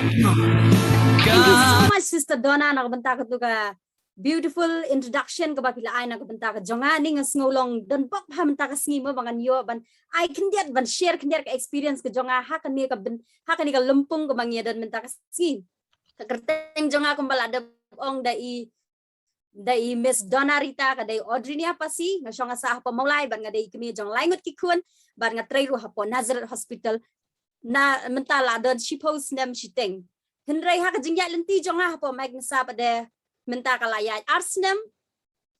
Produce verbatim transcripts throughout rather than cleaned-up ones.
Thank you so much, Sister Donna, na ka bynta katu ka beautiful introduction kaba phi la ai na ka bynta ka jong nga. Nga sngew long don bok bha mynta ka sngi mo ba ngan ïoh ban ai khyndiat, ban share khyndiat ka experience ka jong nga ha kane ka byn, ha kane ka lympung kaba ngi ïa don mynta ka sngi. Ka kyrteng jong nga kumba la dep ong da i, da i Miss Donna Rita, ka dei Audrinia Pasi, nga shong nga sah hapoh Mawlai bad nga dei kmie jong lai ngut ki khun, bad nga trei ruh hapoh Nazareth Hospital. Na mynta la don shiphew snem shiteng. Hynrei ha ka jingïaid lynti jong nga hapoh Magnessa pat de mynta ka la ïaid ar snem.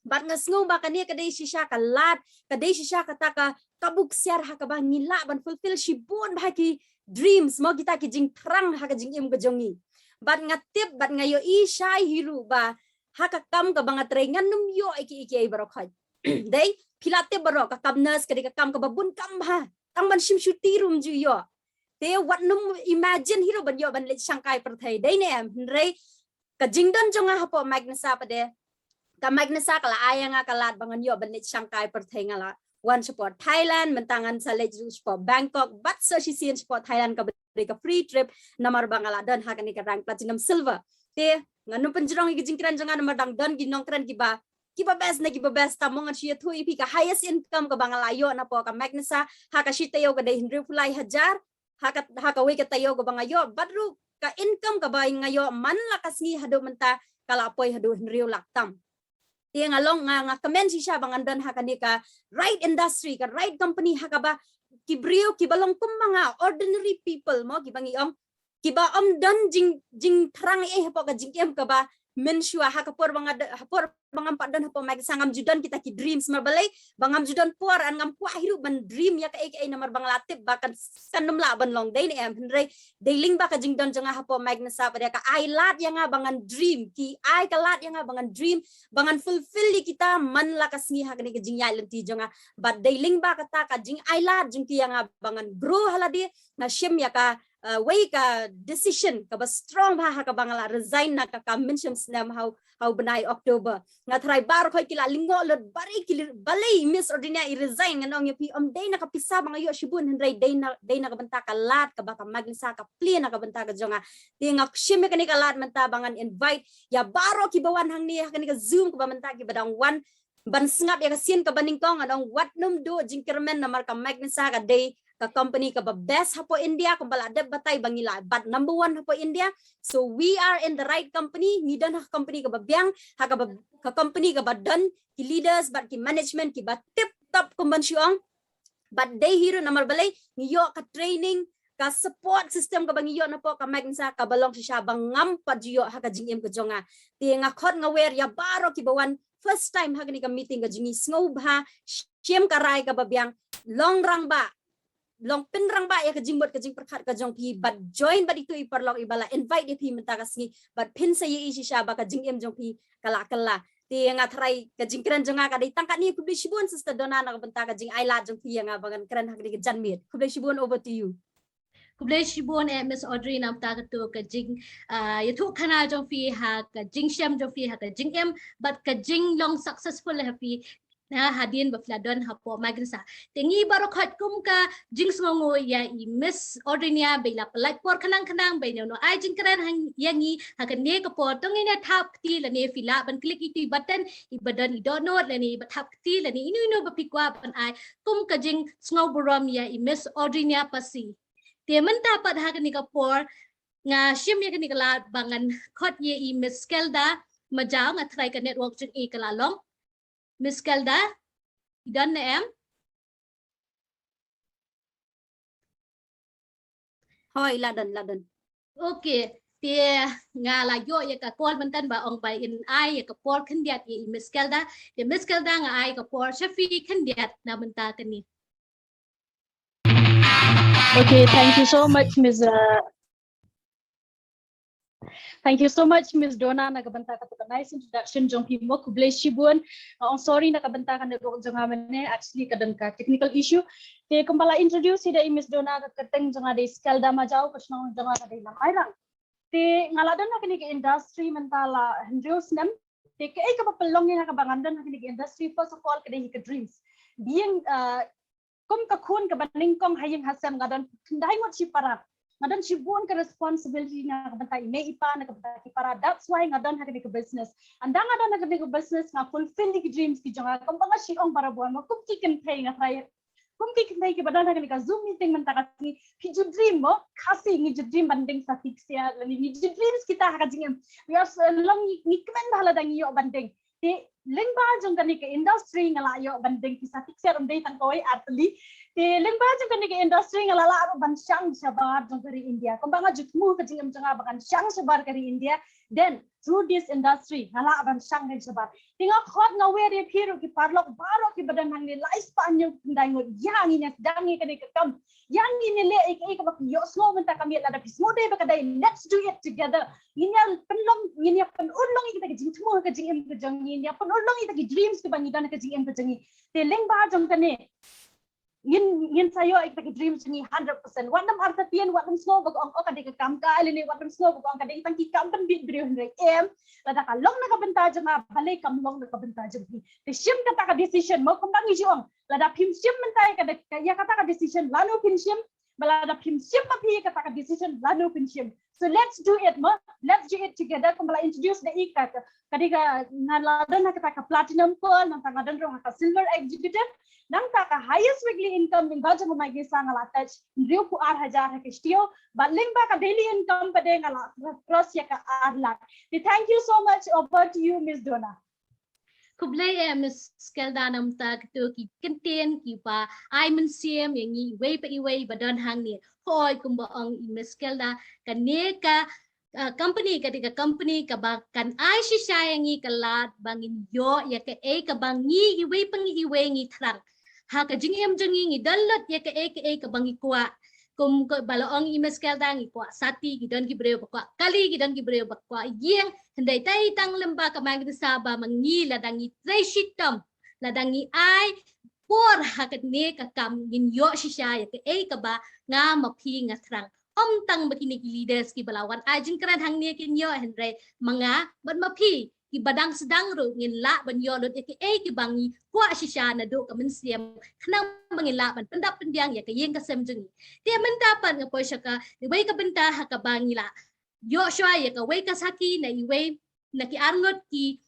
Bad nga sngew ba kane ka dei shisha ka lad, ka dei shisha kata ka kabu ksiar ha kaba ngi lah ban fulfill shibun bha ki dreams mo, kita ki jingthrang ha ka jingim ka jong ngi. Bad nga tip bad nga ïohi shai hi ruh ba ha ka kam kaba nga trei ngan nym ïoh ei ki ei ki ei baroh khoit. Dei, phi la tip baroh, ka kam nurse ka dei ka kam kaba bun kam bha. Tang ban shim shuti ruh ym ju ïoh. Te wat nym imagine hi ruh ban ïoh ban leit shangkai pyrthei, dei ne em? Hynrei ka jingdon jong nga hapoh Magnessa pat de, ka Magnessa ka la ai ïa nga ka lad ba ngan ïoh ban leit shangkai pyrthei. Nga la wan shapoh Thailand, mynta ngan sa leit ruh shapoh Bangkok, bad sa shisien shapoh Thailand kaba dei ka free trip, namar ba nga la don ha kane ka rank platinum silver. Te ngan nym pynjrong ïa ka jingkren jong nga namar dang don ki nongkren kiba, kiba best na kiba best, tang mo ngan shu ïathuh ïa phi ka highest income kaba nga la ïoh napoh ka Magnessa ha ka shi taïew ka dei hynriewphew lai hajar, ha ka, ha kawei ka taïew kaba nga ïoh, bad ruh ka income kaba nga ïoh man la ka sngi haduh mynta ka la poi haduh hynriew lak tam. Te nga long, nga, nga kmen shisha ba ngan don ha kane ka right industry, ka right company ha kaba ki briew kiba long kum ma nga, ordinary people mo, kiba ngi ong kiba ym don jing, jingthrang ei hapoh ka jingim kaba mynshuwa, ha ka por ba nga, ha por ba ngam pat don hapoh Magnessa ngam ju don kita ki dreams, namar balei? Ba ngam ju don por, and ngam kwah hi ruh ban dream ïa kaei kaei namar ba nga la tip ba kan, kan nym lah ban long, dei ne em? Hynrei dei lyngba ka jingdon jong nga hapoh Magnessa pat de ka ai lad ïa nga ba ngan dream, ki ai ka lad ïa nga ba ngan dream, ba ngan fulfill ïa kita man la ka sngi ha kane ka jingïaid lynti jong nga. Bad dei lyngba kata ka jingai lad jong ki ïa nga ba ngan grow ha lade, nga shim ïa ka, uh, wei ka decision kaba strong bha ha kaba nga la resign na ka kam mynshem snem ha u, ha u bnai October. Nga tharai baroh khoit ki la lyngngoh lut, balei ki, balei Miss Audrinia i resign. Ngan ong ïa phi, ym dei na ka pisa ba nga ïoh shibun, hynrei dei na, dei na ka bynta ka lad kaba ka Magnessa ka plie na ka bynta ka jong nga. Te nga shim ïa kane ka lad mynta ba ngan invite ïa baroh kiba wan hangne ha kane ka Zoom kaba mynta kiba dang wan ban sngap ïa ka sien kaba nyngkong, ngan ong wat nym duh jingkyrmen namar ka Magnessa ka dei ka company kaba best hapoh India, kumba la dep batai ba ngi la bat number one hapoh India. So we are in the right company, ngi don ha ka company kaba biang, ha kaba, ka company kaba don ki leaders bad ki management kiba tip top kumban shu ong. Bad dei hi ruh namar balei? Ngi ïoh ka training, ka support system kaba ngi ïoh napoh ka Magnessa kaba long shisha ba ngam pat ju ïoh ha ka jingim ka jong nga. Te nga khot nga wer ïa baroh kiba wan first time ha kane ka meeting ka jong ngi, sngewbha shim ka rai kaba biang, long rangbah, long pynrangbah ïa ka jingmut ka jingpyrkhat ka jong phi, bad join bad itu i paralok iba la invite ïa phi mynta ka sngi, bad phin sa ïohi shisha ba ka jingim jong phi ka la kylla. Te nga tharai ka jingkren jong nga ka dei tang katne. Khublei shibun Sister Donna na ka bynta ka jingai lad jong phi ïa nga ba ngan kren ha kane ka janmiet. Khublei shibun, over to you. Khublei shibun eh Miss Audrey na ka bynta katu ka jing, ah, ïathuhkhana jong phi ha ka jingshem jong phi ha ka jingim bad ka jinglong successful ha phi na hadien ba phi la don hapoh Magnessa. Te ngi baroh khoit kum ka jingsngewnguh ïa i Miss Audrinia ba i la pynlait por khnang khnang ba i ïano ai jingkren ha ïa ngi ha kane ka por. To ngin ïa thap kti lane phi lah ban click itu i button iba don i dohnud lane iba thap kti lane ino ino ba phi kwah ban ai kum ka jingsngewburom ïa i Miss Audrinia Pasi. Te mynta pat ha kane ka por nga shim ïa kane ka lad ba ngan khot ïa i Miss Kelda Majaw, nga tharai ka network jong i ka la long. Miss Kelda, i don ne em? Hooid, la don, la don. Okay, te nga la ïoh ïa ka call mynta ba ong ba in ai ïa ka por khyndiat ïa i Miss Kelda. Te Miss Kelda, nga ai ka por sha phi khyndiat na mynta kane. Okay, thank you so much, Miss, uh, thank you so much, Miss Donna, na ka bynta katu ka nice introduction jong phi mo. Khublei shibun. Nga ong sorry na ka bynta ka network jong nga mynne, actually ka don ka technical issue. Te kumba la introduce hi da i Miss Donna, ka kyrteng jong nga dei Skelda Majaw, ka shnong jong nga ka dei Lamairang. Te nga la don ha kane ka industry mynta la hynriew snem. Te kaei kaba pynlong ïa nga kaba ngan don ha kane ka industry, first of all ka dei hi ka dreams. Being, uh, kum ka khun kaba nyngkong ha ïing ha sem, nga don khyndai ngut shipara. nga don shibun ka responsibility na ka bynta i mei i pa, na ka bynta ki para. That's why nga don ha kane ka business. Ynda nga don ha kane ka business, nga fulfill ïa ki dreams ki jong nga. Kumba nga shu ong barabor, mo, kum ki kynthei nga trai, kum ki kynthei kiba don ha kane ka Zoom meeting mynta ka sngi, phi ju dream, mo, Khasi ngi ju dream ban deng sa fixer, lane ngi ju dream kita ha ka jingim. We are so long, ngi, ngi kmen ba lada ngi ïoh ban deng. Te lyngba jong kane ka industry nga la ïoh ban deng pisa fixer, ym dei tang kawei, ar tylli. Te lyngba jong kane ka industry nga la lah ruh ban shang shabar jong ka ri India. Kumba nga ju thmu ka jingim jong nga ba ngan shang shabar ka ri India. Then through this industry nga lah ban shang shabar. Te nga khot, nga wer ïa phi ruh ki paralok baroh kiba don hangne, lai spah hynñiew khyndai ngut, ïa ngin ïa sdang ïa kane ka kam. Ïa ngin ïa leh ïa kaei kaba phi ïohsngew mynta ka miet, lada phi sngewdei ba ka dei, let's do it together. Ngin ïa pynlong, ngin ïa pynut long ïa kita ki jingthmu ha ka jingim ka jong ngi, ngin ïa pynut long ïa kita ki dreams kiba ngi don ha ka jingim ka jong ngi. Te lyngba jong kane ngin, ngin sa ïoh ïa kita ki dreams jong ngi hundred percent. Wat nym artatien, wat nym sngew ba ka ong, oh, ka dei ka kam kai, lane wat nym sngew ba ka ong ka dei tang ki kam pynbit briew, hynrei em. Lada ka long na ka bynta jong nga, balei kam long na ka bynta jong phi? Te shim kata ka decision, mo, kumba ngi ju ong. Lada phim shim mynta ïa ka, ïa kata ka decision, lano phin shim? Ba lada phim shim ma phi ïa kata ka decision, lano phin shim? So let's do it, mo. Let's do it together. Kumba la introduce da i ka, ka, ka dei ka, nga la don ha kata ka platinum pearl, nangta nga don ruh ha ka silver executive. Nangta ka highest weekly income lyngba jong ka MyKiSan nga la touch hynriewphew ar hajar ha ka shtiew. Bad lyngba ka daily income pat de nga la cross ïa ka ar lak. Te thank you so much. Over to you, Miss Donna. Khublei eh Miss Skelda namar kito ki kyntien kiba ai mynsiem ïa ngi iwei pa iwei ba don hangne. Hooid, kumba ong i Miss Skelda, kane ka, ah, company ka dei ka company kaba kan ai shisha ïa ngi ka lad ba ngin ïoh ïa kaei kaba ngi iwei pa ngi iwei ngi thrang. Ha ka jingim jong ngi ngi don lut ïa kaei kaei kaba ngi kwah. Kum kaba la ong i Miss Skelda, ngi kwah sati, ki don ki briew ba kwah kali, ki don ki briew ba kwah ïing. Hynrei tang, tang lyngba ka MyKiSan ba ma ngi, lada ngi trei shitom, lada ngi ai por ha kane ka kam, ngin ïoh shisha ïa kaei kaba nga ma phi nga thrang. Ym tang ba kine ki leaders kiba la wan ai jingkren hangne kin ïoh, hynrei ma nga bad ma phi kiba dang sdang ruh ngin lah ban ïoh lut ïa kaei kiba ngi kwah shisha naduh ka mynsiem, khnang ba ngin lah ban pyndap pynbiang ïa ka ïing ka sem jong ngi. Te mynta pat nga poi sha ka, iwei ka bynta ha kaba ngi la ïoh shuwa ïa kawei ka sakhi na iwei na ki arngut ki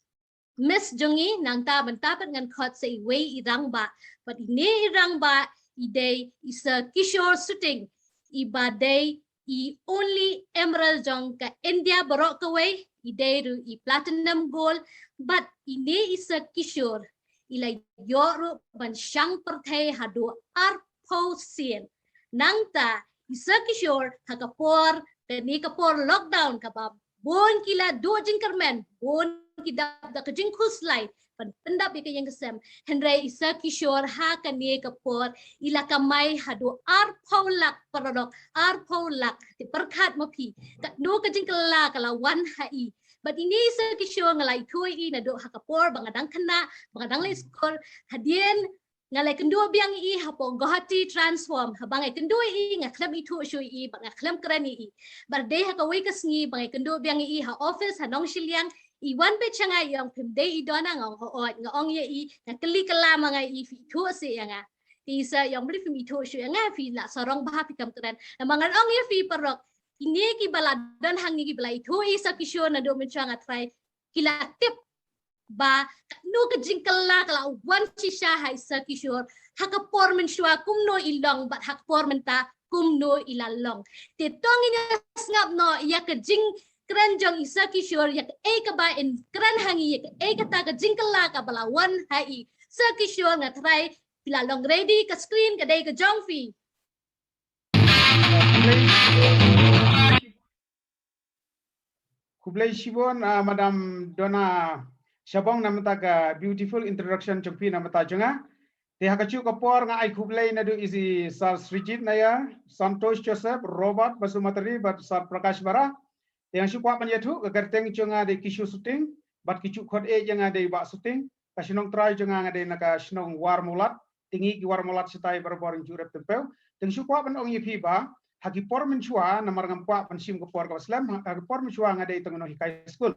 Miss jong ngi. Nangta mynta pat ngan khot sa iwei i rangbah. Bad ine i rangbah i dei i Sir Kishore Suting, iba dei i only emerald jong ka India baroh kawei, i dei ruh i platinum gold. Bad ine i Sir Kishore i la ïoh ruh ban shang pyrthei haduh arphew sien. Nangta i Sir Kishore ha ka por, kane ka por lockdown kaba bun ki la duh jingkyrmen, bun ki dap da ka jingkhuslai ban pyndap ïa ka ïing ka sem. Hynrei i Sir Kishore ha kane ka por i la kamai haduh arphew lak, paralok, arphew lak. Te pyrkhat ma phi katno ka jingkylla ka la wan ha i. Bad ine i Sir Kishore nga la ithuh ïa i naduh ha ka por ba nga dang khynnah, ba nga dang leit skul. Hadien nga la ïakynduh biang ïa i hapoh Guwahati Transform. Haba nga ïakynduh ïa i nga khlem ithuh shuh ïa i bad nga khlem kren ïa i. Bad dei ha kawei ka sngi ba nga ïakynduh biang ïa i ha office ha Nongshiliang, i wan beit sha nga, i ong, phim dei i Donna? Nga ong hooid. Nga ong ïa i, nga kylli kylla ma nga ïa i, phi ithuh seh ïa nga? Te i Sir i ong, balei phim ithuh shuh ïa nga, phi la sarong bha, phi kam kren. Namar ngan ong ïa phi paralok, kine kiba la don hangne kiba la ithuh ïa i Sir Kishore naduh mynshuwa nga trai, ki la tip ba katno ka jingkylla ka la wan shisha ha i Sir Kishore. Ha ka por mynshuwa kumno i long bad ha ka por mynta kumno i la long. Te to ngin ïa sngap noh ïa ka jingkren jong i Sir Kishore, ïa kaei kaba in kren ha ngi, ïa kaei kata ka jingkylla kaba la wan ha i. Sir Kishore, nga trai phi la long ready, ka screen ka dei ka jong phi. Khublei shibun, ah, Madam Donna Shabong, namar ka beautiful introduction jong phi namar jong nga. Te ha kajuh ka por nga ai khublei naduh i Sir Srijit Nair, Santosh Joseph, Robert Basumatary bad Sir Prakash Bara. Te nga shu kwah ban ïathuh, ka kyrteng jong nga dei Kishore Suting bad ki ju khot eh ïa nga dei Bah Suting. Ka shnong trai jong nga nga dei na ka shnong Warmawlat, te ngi ki Warmawlat shatai barabor ngi ju rep tympew. Te nga shu kwah ban ong ïa phi ba ha ki por mynshuwa, namar ngam kwah ban shim ka por kaba slem, ha ki por mynshuwa nga dei tang u nonghikai skul.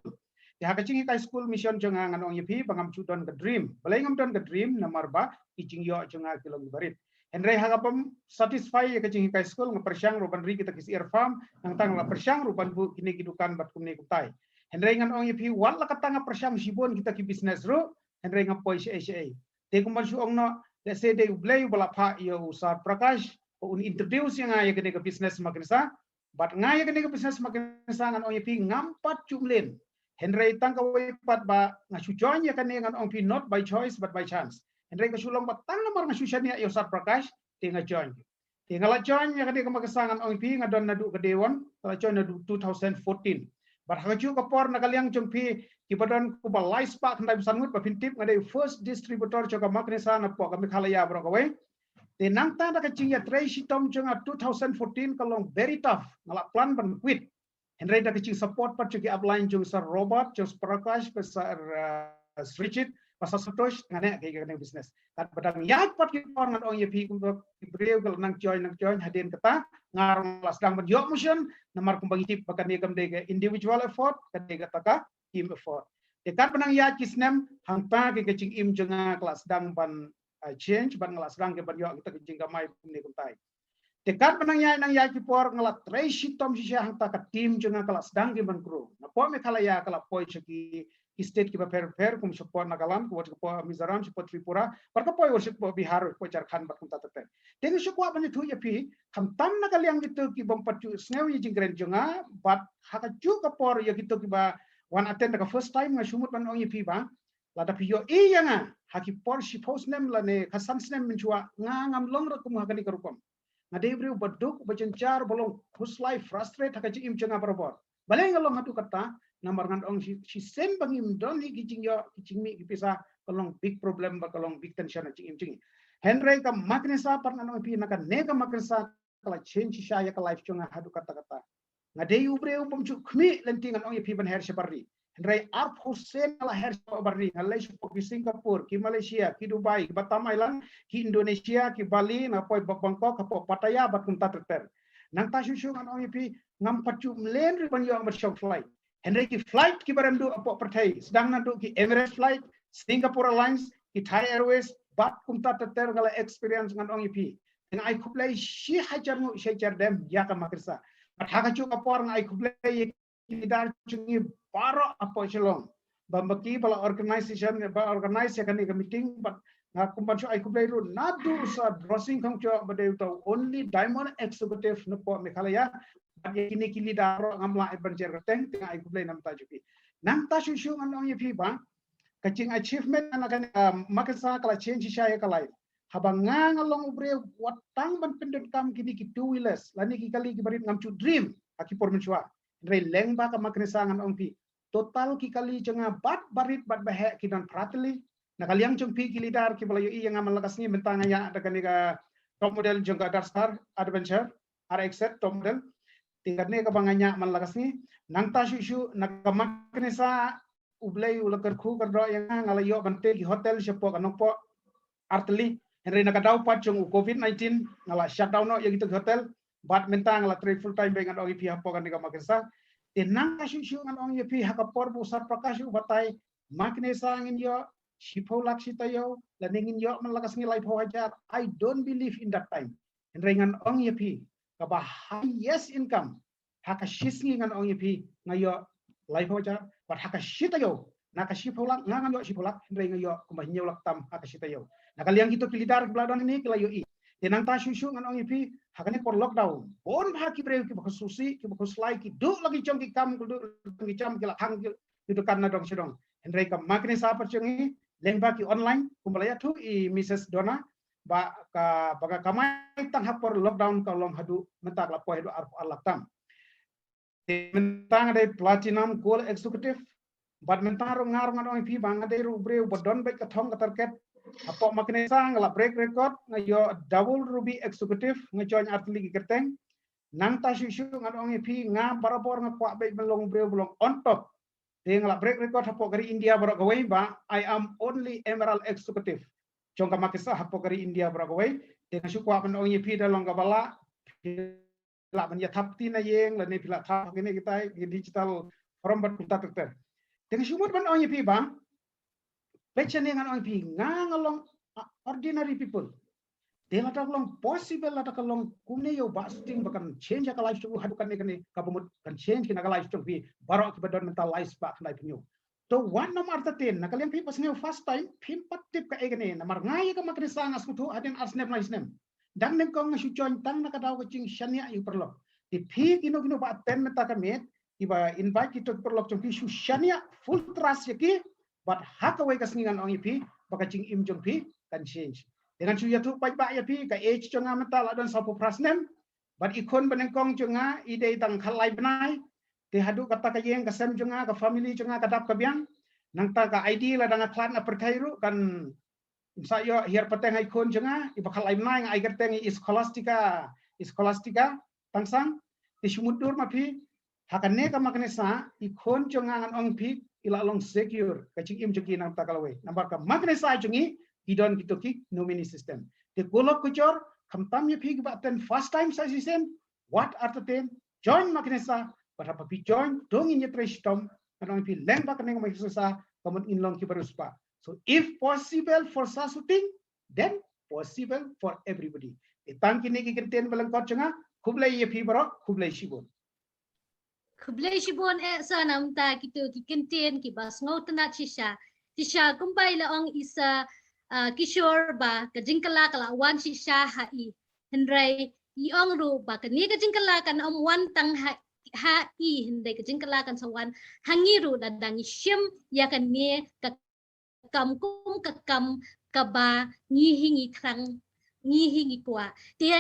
Te ha ka jinghikai skul mission jong nga, ngan ong ïa phi ba ngam ju don ka dream. Balei ngam don ka dream? Namar ba ki jingïoh jong nga ki long kiba rit. Hynrei ha kaba satisfy ïa ka jinghikai skul nga pyrshang ruh ban ri kita ki sir farm, nangta nga la pyrshang ruh ban buh kine ki dukan bad kumne kumtai. Hynrei ngan ong ïa phi wat la kata nga pyrshang shibun kita ki business ruh, hynrei ngam poi shaei shaei. Te kumban shu ong noh, let's say dei U Blei uba la phah ïa u Sir Prakash, un introduce ïa nga ïa kane ka business makanisa, bad nga ïa kane ka business makanisa ngan ong ïa phi ngam pat ju mlien. Hynrei tang kawei pat ba nga shu join ïa kane ngan ong phi not by choice but by chance. Hynrei ka shu long ba tang namar nga shu shaniah ïa u Sir Prakash, te nga join. Te nga la join ïa kane ka makanisa ngan ong ïa phi nga don naduh ka day one, nga la join naduh two thousand fourteen. Bad ha kajuh ka por na ka liang jong phi kiba don kumba lai spah khyndai phew san ngut ba phin tip nga dei first distributor jong ka makanisa napoh ka Meghalaya baroh kawei. Te nangta da ka jingïatrei shitom jong nga two thousand fourteen ka long very tough. Nga la plan ban quit. Hynrei da ka jingsupport pat jong ki upline jong Sir Robert, jong Sir Prakash, bad Sir, uh, Srijit, bad Sir Santosh, nga neh ka ïa kane business. Katba dang ïaid pat ki por ngan ong ïa phi kumba ki briew ka la nang join, nang join, hadien kata, nga ruh nga la sdang ban ïoh motion, namar kumba ngi tip ba kane kam dei ka individual effort, ka dei kata ka team effort. Te katba nang ïaid ki snem, hangta ka, ka jingim jong nga ka la sdang ban, uh, change, bad nga la sdang ka ban ïoh kita ka jingkamai kumne kumtai. Te katba nang ïaid nang ïaid ki por nga la trei shitom shisha hangta ka team jong nga ka la sdang ki ban grow. Napoh Meghalaya ka la poi sha ki, ki state kiba pher pher kum shapoh Nagaland, kum shapoh Mizoram, shapoh Tripura, bad ka poi shapoh Bihar, shapoh Jharkhand bad kumta ter ter. Te nga shu kwah ban ïathuh ïa phi, khamtam na ka liang kito ki bym pat ju sngew ïa jingkren jong nga, bad ha kajuh ka por ïa kito kiba wan attend da ka first time nga shu mut ban ong ïa phi ba lada phi ïohi ïa nga ha ki por shiphew snem lane ka san snem mynshuwa nga ngam long ruh kum ha kane ka rukom. Nga dei briew ba duk, ba jynjar, ba long khuslai, frustrate ha ka jingim jong nga barabor. Balei nga long haduh katta, namar ngan ong shi, shisien ba ngim don hi ki jingïoh, ki jingmih, ki pisa, ka long big problem bad ka long big tension ha jingim jong ngi. Hynrei ka makanisa pat ngan ong ïa phi na kane ka makanisa ka la change shisha ïa ka life jong nga haduh katta katta. Nga dei u briew bym ju khmih lynti ngan ong ïa phi ban her shabar ri. Hynrei arphew sien nga la her shabar ri, nga leit shapoh ki Singapore, ki Malaysia, ki Dubai, ki Batam Island, ki Indonesia, ki Bali, nga poi Bangkok, hapoh Pattaya bad kumta ter ter. Nangta shuh shuh ngan ong ïa phi ngam pat ju mlien ruh ban ïoh ban shong flight. Hynrei ki flight kiba rem duh hapoh pyrthei, sdang naduh ki Emirates flight, Singapore Airlines, ki Thai Airways, bad kumta ter ter nga la experience ngan ong ïa phi. Te nga ai khublei shi hajar nguh shi hajar dem ïa ka makanisa. Bad ha kajuh ka por nga ai khublei ïa ki leader jong ngi baroh hapoh Shillong. Ba ma ki ba la organization, ba organize ïa kane ka meeting, bad nga kum ban shu ai khublei ruh naduh Sir Drorsing Khongchoh ba dei uta u only diamond executive napoh Meghalaya. Bad ïa kine ki leader baroh ngam lah ban jer kyrteng, te nga ai khublei na ka bynta jong phi. Nangta shuh shuh ngan ong ïa phi ba ka jing achievement na kane, ah, makanisa ka la change shisha ïa ka life. Haba nga nga long u briew wat tang ban pyndonkam kine ki two wheelers lane ki kali kiba rit ngam ju dream ha ki por mynshuwa. Hynrei lyngba ka makanisa ngan ong phi, total ki kali jong nga bad barit bad baheh ki don phra tylli. Na ka liang jong phi ki leader kiba la ïohi ïa nga man la ka sngi mynta nga ïaid da kane ka top model jong ka Duster Adventure, R X Z top model. Te kane kaba nga ïaid man la ka sngi. Nangta shuh shuh na ka makanisa U Blei u la kyrkhu kyrdoh ïa nga, nga la ïoh ban tei ki hotel shapoh ka Nongpoh artylli. Hynrei na ka daw pat jong u covid nineteen nga la shutdown noh ïa kito ki hotel. Bad mynta nga la trei full time bad ngan ong ïa phi hapoh kane ka makanisa. Te nangta shuh shuh ngan ong ïa phi ha ka por ba u Sir Prakash u batai, makanisa ngin ïoh shiphew lak shi taïew lane ngin ïoh man la ka sngi laiphew hajar. I don't believe in that time. Hynrei ngan ong ïa phi kaba highest income ha ka shi sngi ngan ong ïa phi nga ïoh laiphew hajar, bad ha ka shi taïew na ka shiphew lak nga ngan ïoh shiphew lak, hynrei nga ïoh kumba hynñiew lak tam ha ka shi taïew. Na ka liang kito ki leader kiba la don hangne ki la ïohi. Te nangta shuh shuh ngan ong ïa phi ha kane por lockdown bun bha ki briew kiba khuslai, kiba khuslai ki duh la ki jong ki kam, ki duh la ki jong ki jam, ki la khang ki dukan na dong sha dong. Hynrei ka makanisa pat jong ngi lyngba ki online kumba la ïathuh i Missus Donna, ba ka, ba ka kamai tang ha por lockdown ka long haduh mynta ka la poi haduh arphew ar lak tam. Te mynta nga dei platinum gold executive. Bad mynta ruh nga ruh ngan ong ïa phi ba nga dei ruh u briew ba don beit ka thong ka target. Hapoh makanisa nga la break record, nga ïoh double ruby executive, nga join artylli ki kyrteng. Nangta shuh shuh ngan ong ïa phi nga barabor nga kwah beit ban long u briew ba long on top. Te nga la break record hapoh ka ri India baroh kawei ba I am only emerald executive jong ka makanisa hapoh ka ri India baroh kawei. Te nga shu kwah ban ong ïa phi da long kaba lah, phi lah ban ïa thap kti na ïing lane phi lah thap ha kine kitai ki digital forum bad kumta ter ter. Te nga shu mut ban ong ïa phi ba peit shane ngan ong ïa phi nga nga long, ah, ordinary people. Te lada ka long possible, lada ka long kumne ïa u Bah Suting ba kan change ka life jong u haduh kane kane, ka bamut kan change kine ka life jong phi baroh kiba don mynta lai spah khyndai phew hynñiew. To wat namar ta ten, na ka liang phi ba sngewbha first time, phim pat tip kaei kane, namar nga ïa ka Ma Khnesa nga sngewthuh hadien ar snem lai snem. Dang nyngkong nga shu join tang na ka daw ka jingshaniah ïa u paralok. Te phi kino kino ba attend mynta ka miet, kiba invite kito ki paralok jong phi, shu shaniah full trust ïa ki, bad ha kawei ka sngi ngan ong ïa phi ba ka jingim jong phi kan change. Te ngan shu ïathuh paidbah ïa phi, ka age jong nga mynta la don sawphew phra snem, bad i khun ba nyngkong jong nga i dei tang khatlai bnai. Te haduh kata ka ïing ka sem jong nga, ka family jong nga ka dap ka biang. Nangta ka I D lada nga khlad na pyrthei ruh kan sa ïoh hiar pateng ha i khun jong nga, iba khatlai bnai, nga ai kyrteng i Scholastica, i Scholastica Tangsang. Te shu mutdur ma phi, ha kane ka Ma Khnesa, i khun jong nga ngan ong phi, i la long secure, ka jingim jong ki nangta ka lawei. Namar ka Ma Khnesa jong ngi, ki don kito ki nominee system. Te ko lok ko jor, khamtam ïa phi kiba attend first time sa shisien, wat artatien, join Ma Khnesa, bad haba phi join, to ngin ïatrei shitom, ngan ong ïa phi lyngba kane ka Ma Khnesa, ka mut ngin long kiba riewspah. So if possible for Sir Suting, then possible for everybody. Te tang kine ki kyntien ba lyngkot jong nga, khublei ïa phi baroh, khublei shibun. Khublei shibun eh Sir, namar kito ki kyntien kiba sngewtynnat shisha. Shisha kumba i la ong i Sir, ah, Kishore ba ka jingkylla ka la wan shisha ha i. Hynrei i ong ruh ba kane ka jingkylla kan ym wan tang ha, ha i, hynrei ka jingkylla kan sa wan ha ngi ruh lada ngi shim ïa kane ka kam kum ka kam kaba ngi hi ngi thrang, ngi hi ngi kwah. Te